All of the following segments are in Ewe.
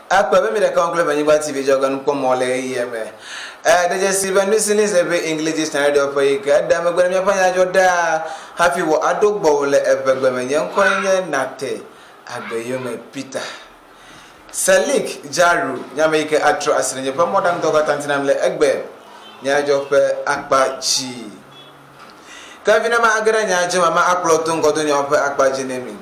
Akpe be mi ɖeka ŋkple Ʋenyigba TV dzɔge nukpɔmɔ le ɣeyiɣia me. E, de dzesi be nusi Liz eƒe English Dictionary ɖe ƒe yi ke eɖe megbe ɖe míaƒe nyadzɔ ɖaa hafi wɔ aɖo gbɔwò le eʋegbe me. Nye ŋkɔe nye Nate Agbeyome Peter. Selik Jaru, nye ame yi ke atrɔ asi le nye ƒe mɔɖaŋudɔwo katã ŋuti nam le egbe nyadzɔ ƒe akpa dzi. Ke vi ne ma age ɖe nya dzi ma, ma akplɔ to ŋgɔdonyawo ƒe akpa dzi ne mi.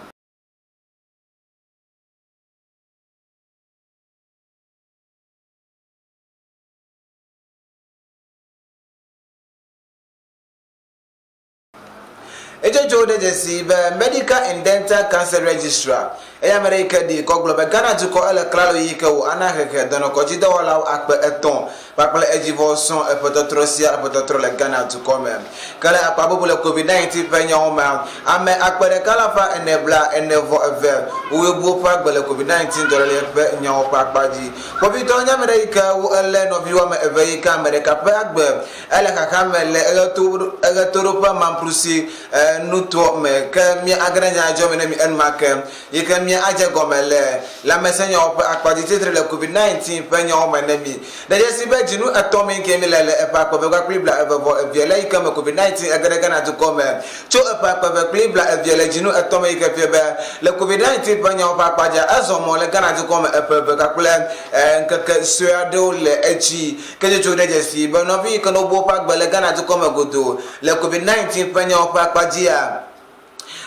Edzodzo ɖe dzesi be Medical and Dental Cancer Registrar eya ame ɖe yi ke ɖi kɔ gblɔ be Ghana dukɔ ele klalo yi ke wò ana hehe dɔnɔkɔdzidɔwɔlawo akpe etɔ̃ kpakple edzivɔ sɔ̃ eƒe tɔtrɔ sia eƒe tɔtrɔ le Ghana dukɔ me. Ke le akpa bubu le COVID-19 ƒe nyawo mea, ame akpe ɖeka alafa ene bla ene vɔ eve woe bu woƒe agbe le COVID-19 dɔléle ƒe nyawo ƒe akpa dzi. Kpovitɔwo nye ame ɖe yi ke wo elé nɔvi woame eve yi ke ame ɖeka ƒe agbe ele xaxa me le eɣetoɖoƒe Mamprusi nutoa me. Ke mía age ɖe nya dzɔ me ne mi enumake yi ke mía adze gɔme le lãmesẽnyawo ƒe akpa dzi tsitre le COVID-19 ƒe nyawo me ne mi. De dzesi be dzinu etɔ̃ mee ke mi le le eƒe akpe eve kpakple bla eve vɔ evea le yi ke me COVID-19 ege ɖe Ghana dukɔ me tso eƒe akpe eve kple bla evea le dzinu etɔ̃ me yi ke fia be le COVID-19 ƒe nyawo ƒe akpa dzia ezɔ mɔ le Ghana dukɔ me eƒe eve kpakple ŋkeke sue aɖewo le edzi. Ke dzodzo ɖe dzesi be nɔvi yi ke ne wobu woƒe agbe le Ghana dukɔ me godoo le COVID-19 ƒe nyawo ƒe akpa dzia,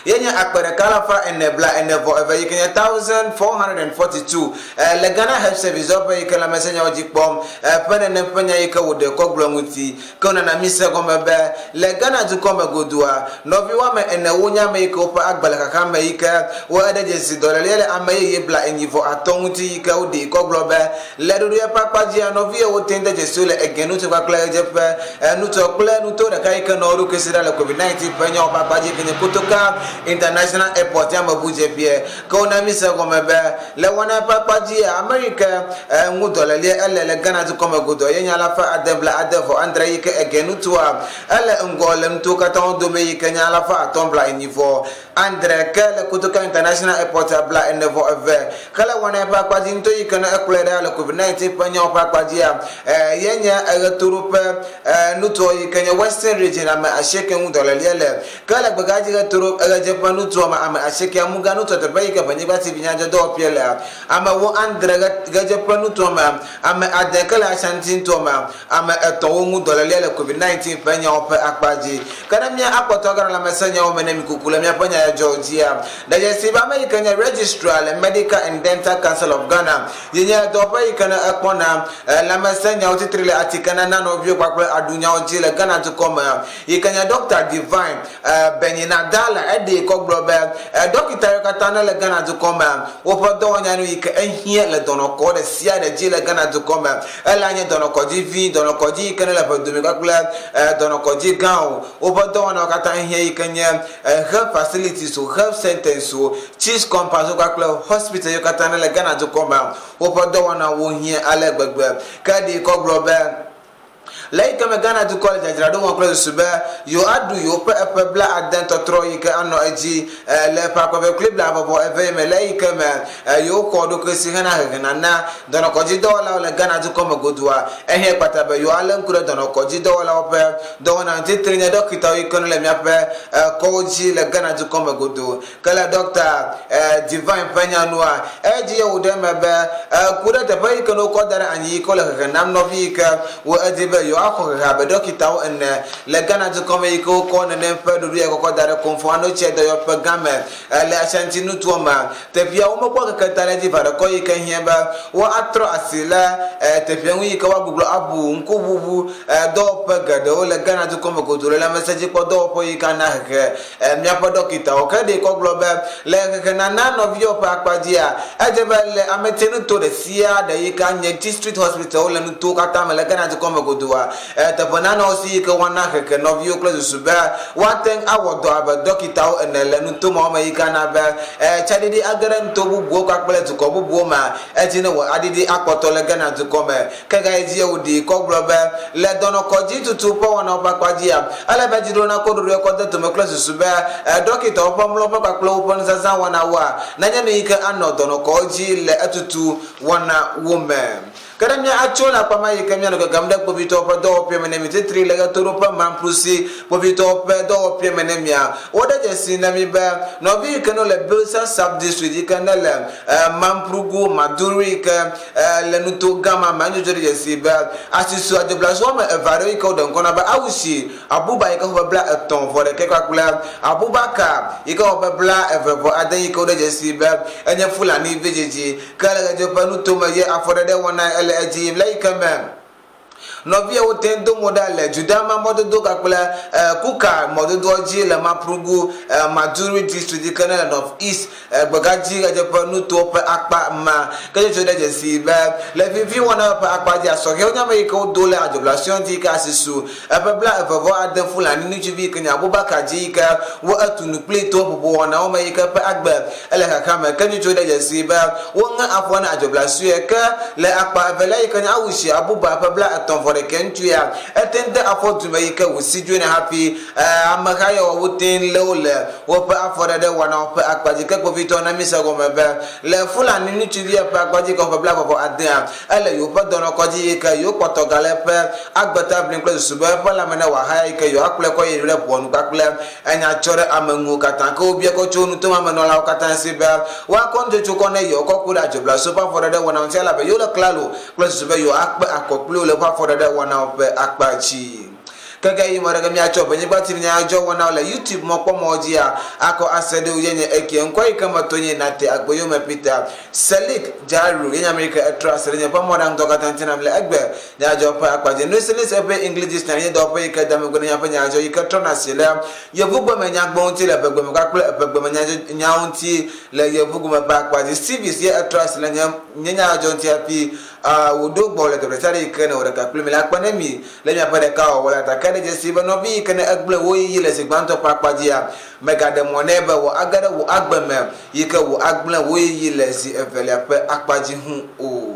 ye nye akpe ɖeka alafa ene bla ene vɔ eve yi ke nye 1442 le Ghana Health Service dɔwɔƒe yi ke lãmesẽnyawo dzi kpɔm ƒe nenem ƒe nya yi ke wòɖe kɔ gblɔ ŋuti. Ke wonana míse gɔme be le Ghana dukɔ me godoa, nɔvi woame ene wonye ame yi ke woƒe agbe le xaxa me yi ke wo eɖe dzesi dɔléle le ame yeye bla enyi vɔ atɔ̃ ŋuti yi ke woɖee kɔ gblɔ be Le ɖoɖoea ƒe akpa dzia, nɔviyewo te ŋu de dzesi wo le Ege nuto kpakple Ɣedzeƒe nuto kple nuto ɖeka yi ke nɔ wo ɖokui si ɖa le COVID-19 ƒe nyawo ƒe akpa dzi yi ke nye Kotoka International Airport yameʋudzeƒeɛ. Ke wona míse egɔme be le wɔnaa ƒe akpa dzia, ame yi ke ŋu dɔléleɛ ele le Ghana dukɔ me godoo ye nye alafa ade bla ade vɔ andre yi ke Ege nutoa ele ŋgɔ le nutowo katã wo dome yi ke nye alafa atɔ̃ bla enyi vɔ Andre ke le Kotoka International Airport bla ene vɔ eve ke le wɔna eƒe akpa dzi ŋutɔ yi ke ne ekplɔe ɖa le COVID-19 ƒe nyawo ƒe akpa dzia, ye nye eɣetoɖoƒe nutoa yi ke nye Western Region ame asieke ŋu dɔlélia le. Ke le gbegadzi ɣetoɖo ɣedzeƒe nutoa me ame asieke Amuga nutoa teƒe yi ke Ʋenyigba TV nyadzɔdɔwɔƒea lea, ame ewo Andre ɣedzeƒe nutoa me ame ade ke le Ashanti nutoa me Ame etɔ̃ wo ŋu dɔlélia le COVID-19 ƒe nyawo ƒe akpa dzi. Ke ne mía akpɔtɔ aganɔ lãmesẽnyawo me ne mikuku le míaƒe nyadzɔdzɔwo dzia, ɖe dzesi be ame yi ke nye Registrar le Medical and Dental Council of Ghana yi nye dɔwɔƒe yi ke ne ekpɔna lãmesẽnyawo titri le atikenana nɔviwo kpakple aɖunyawo dzi le Ghana dukɔ me yi ke nye Ɖɔkta Divine Benyina Dala eɖee kɔ gblɔ be ɖɔkita yiwo katã ne le Ghana dukɔ mea, woƒe dɔwɔnya nu yi ke ehiã le dɔnɔkɔ ɖe sia ɖe dzi le Ghana dukɔ me. Ele anye dɔnɔkɔdzi vi, dɔnɔkɔdzi yi ke ne le ʋedome kpakple dɔnɔkɔdzi gãwo. Woƒe dɔwɔnawo katã hiã yi ke nye health facilities wo, health centers wo, chiefs compounds wo kpakple hospital yiwo katã ne le Ghana dukɔ mea, woƒe dɔwɔnawo hiã ale gbegbe. Ke eɖee kɔ gblɔ be, Le eyi ke me Ghana dukɔ le dzadzraɖo wɔm kple susu be yewoaɖu yewoƒe eƒe bla ade tɔtrɔ yi ke anɔ edzi le ƒe akpe eve kple bla vɔvɔ eve me le eyi ke me yewokɔ ɖokui si hena hehenana dɔnɔkɔdzidɔwɔlawo le Ghana dukɔ me godoa, ehiã kpata be yewoalé ŋku ɖe dɔnɔkɔdzidɔwɔlawo ƒe dɔwɔna ŋuti tri nye ɖɔkitawo yi ke le míaƒe kɔwo dzi le Ghana dukɔ me godoo. Ke le Ɖɔkta Divine ƒe nya nua, edzi ye wòɖe eme be, Ku ɖe teƒe yi ke ne wokɔ da ɖe anyi yi ke wole hehe nam nɔvi yi ke wo edi be yewoaxɔ hehe abe ɖɔkitawo ene le Ghana dukɔ me yi ke wokɔ nenem ƒe ɖoɖo ya kɔkɔ da ɖe Komfo Anokye dɔyɔƒe gã me le Ashanti nutoa mea, teƒea womekpɔ keke ta ɖe edzi vaɖekɔ yi ke hiã be woatrɔ asi le teƒea ŋu yi ke woagbugbɔ aʋu ŋkuʋuʋu dɔwɔƒe geɖewo le Ghana dukɔ me godoo le lãmesẽdzikpɔdɔwɔƒe yi ke ana hehe Míaƒe ɖɔkitawo ke ɖee kɔ gblɔ be le hehenana nɔviwo ƒe akpa dzia, edze be le ametinuto ɖe sia ɖe yi ke anye district hospitalwo le nutowo katã me le Ghana dukɔ me godoo. doa teƒe nanewo si yi ke woana hehe nɔviwo kple susu be woate ŋu awɔ dɔ abe dɔkitawo ene le nuto mawo me yi ke ana be tsaɖiɖi age ɖe nuto bubuwo kpakple dukɔ bubuwo me edzi ne wò aɖiɖi akpɔtɔ le Ghana dukɔ me. Ke gayi dzi wòɖi kɔ gblɔ be le dɔnɔkɔdzi tutu ƒe wɔnawo ƒe akpa dzia, ele be dziɖuɖu nakɔ ɖoɖoe kɔ de dome kple susu be ɖɔkitawo ƒe mlɔƒe kpakple woƒe nuzazã wɔnawoa nanye nu yi ke anɔ dɔnɔkɔwo dzi le etutu wɔnawo me. Ke ɖe mía atso le akpa ma yi ke míanɔ gegem ɖe kpovitɔwo ƒe dɔwɔƒea me ne mi titri le ɣetoɖoƒe Mamprusi kpovitɔwo ƒe dɔwɔƒea me ne mia. Woɖe dzesi na mi be nɔvi yi ke no le Bilsa sub-district yi ke ne le Mamprugu Maduru yi ke le nuto gã ma me nudzodzoe ɖe dzesi be asisu adzoblasu woame eve aɖewo yi ke woɖe ŋkɔ na be Awusi Abuba yi ke xɔ ƒe 30% kpakple Abubakar yi ke xɔ ƒe 20% yi ke woɖe dzesi be enye Fulani vidzidzi ke le ɣedzeƒe nutome ye afɔɖeɖe wɔna ele edzi yim le yi ke me. Nɔviawo te do mo ɖa le Judama mɔdodo kpakple Kuka mɔdodoa dzi le Maprugu, Maduri district yi ke ne le North East gbegadzi ɣedzeƒe nutowo ƒe akpa ma. Ke tsotso ɖe dzesi be le vivi wɔna ƒe akpa dzia, sɔhɛwo nye ame yi ke wodo le adzoblasion dzi yi ke asi su eƒe 20% Fulani ŋutsuvi yi ke nye Abubakar dzi yi ke wo etu nu kpli to ƒoƒo wɔnawo me yi ke ƒe agbe ele xexea me. Ke tsotso ɖe dzesi be woŋe afɔ na adzoblasue ke le akpa evelia yi ke nye Awusi Abuba ƒe 30% ŋutsu ya ete ŋu de afɔ du me yi ke wòsi dzoe na hafi ameha yawo wote ŋu lé wo le woƒe afɔɖeɖe wɔnawo ƒe akpa dzi. Ke kpovitɔwo na míse gɔme be le Fulani ŋutsuvia ƒe akpa dzi ke woƒe 20%-a ele yewoƒe dɔnɔkɔdzi yi ke yewo kpɔtɔ gale eƒe agbeta ʋlim kple susu be eƒe lãme ne wòahaya yi ke yewoakplɔe kɔ yi ɖe ʋɔnu kpakple enya tsɔ ɖe ame ŋu katã. Ke wobia kɔ tso nutomamenɔlawo katã si be woakɔ nutsotso kɔ ne yewo kɔ ku ɖe adzoblaso ƒe afɔɖeɖe wɔnawo ŋuti elabe yewo le klalo kple susu be yewoakpe akɔ kpli wo le woƒe afɔɖeɖe wɔnawo ƒe akpa dzi. Keke yi me ɖe ke míatsɔ Ʋenyigba TV nyadzɔdzɔ wɔnawo le YouTube mɔkpɔmɔ dzia akɔ ase ɖo ye nye eke ŋkɔ yi ke me to nye Nate Agboyome Peter Selik Jaru ye nye ame yi ke etrɔ asi ɖe nye ƒe mɔɖaŋudɔ katã ŋuti nam le egbe nyadzɔdzɔ ƒe akpa dzi. Nusilis eƒe English Dictionary nye dɔwɔƒe yi ke dame go ne míaƒe nyadzɔdzɔ yi ke trɔna asi le yevugbe me nyagbewo ŋuti le ʋegbe me kpakple eʋegbe me nyawo ŋuti le yevugbe me ƒe akpa dzi. Stevens ye etrɔ asi le nye nye nyadzɔdzɔ ŋuti hafi wòɖo gbɔ le teƒe ɖe sia ɖe yi ke ne wò ɖeka kpli mi le akpe ne mi le miaƒe ɖekawɔwɔ la ta. Ke ɖe dzesi be nɔvi yi ke ne egblẽ wò yiyi le zi gbãtɔ ƒe akpa dzia, mègaɖe mɔ nɛ be wòage ɖe wò agbe me yi ke wòagblẽ wò yiyi le zi evelia ƒe akpa dzi ŋu o.